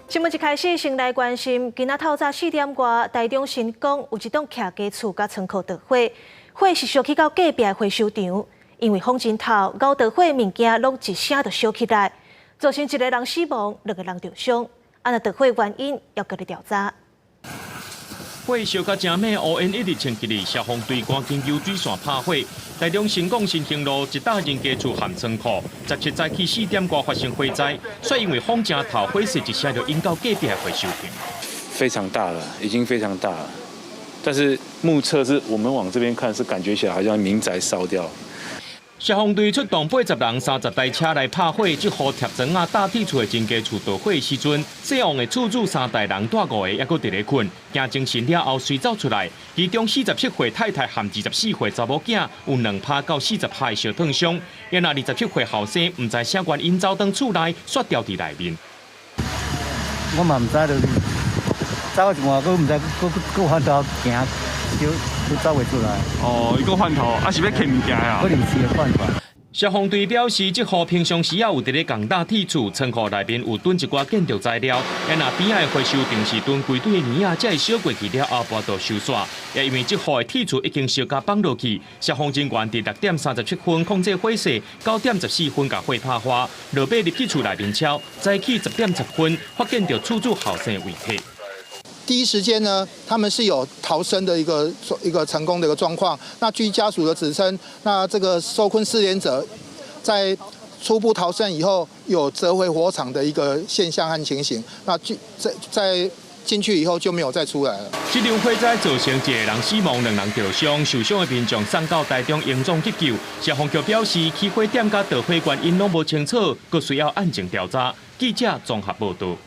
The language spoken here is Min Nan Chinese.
新聞一開始先來關心，今仔透早4點外，台中新港有一棟徛家厝佮倉庫著火，火是燒去到隔壁回收場，因為風真透，𠢕著火物件攏一聲就燒起來，造成一個人死亡，兩個人著傷。啊，著火原因猶閣咧調查。火燒甲誠猛，烏煙一直衝起來，消防隊趕緊用水線拍火。台中新港新興路一棟人家厝含倉庫，17早起4點外發生火災，煞因為風誠透，火勢一聲就引到隔壁回收場。非常大了，已經非常大了。但是目測是我們往這邊看，是感覺起來好像民宅燒掉。消防隊出動80人、30台車來拍火，這予疊磚仔搭鐵厝的人家厝著火時陣，死亡的厝主三代人帶五个，猶閣佇咧睏，驚精神了後隨走出來。其中47歲太太和24歲查某囝有2趴到40趴的燒燙傷，另外27歲後生毋知啥原因走轉厝內，煞牢佇內面。我嘛毋知就是走一半，閣毋知閣閣翻頭行，就就走袂出來。哦，伊閣翻頭，啊是欲揢物件啊？可能是的辦法。消防隊表示，這戶平常時也有佇咧共搭鐵厝，倉庫內面有囤一寡建築材料。啊，若邊仔的回收場是囤規堆的耳仔，才會燒過去了後，跋倒收煞。也因為這戶的鐵厝已經燒甲放落去，消防人員佇6點37分控制火勢，9點14分共火拍花，落尾入去厝內面敲，早起10點10分發現著厝主後生遺體。第一時間呢，他們是有逃生的一個成功的一個狀況。那據家屬的指稱，那這個受困失聯者在初步逃生以後，有折回火場的一個現象和情形。那在進去以後就沒有再出來了。這場火災造成一個人死亡，兩人著傷，受傷的民眾送到台中榮總急救。消防局表示，起火點佮著火原因攏無清楚，閣需要案情調查。記者綜合報道。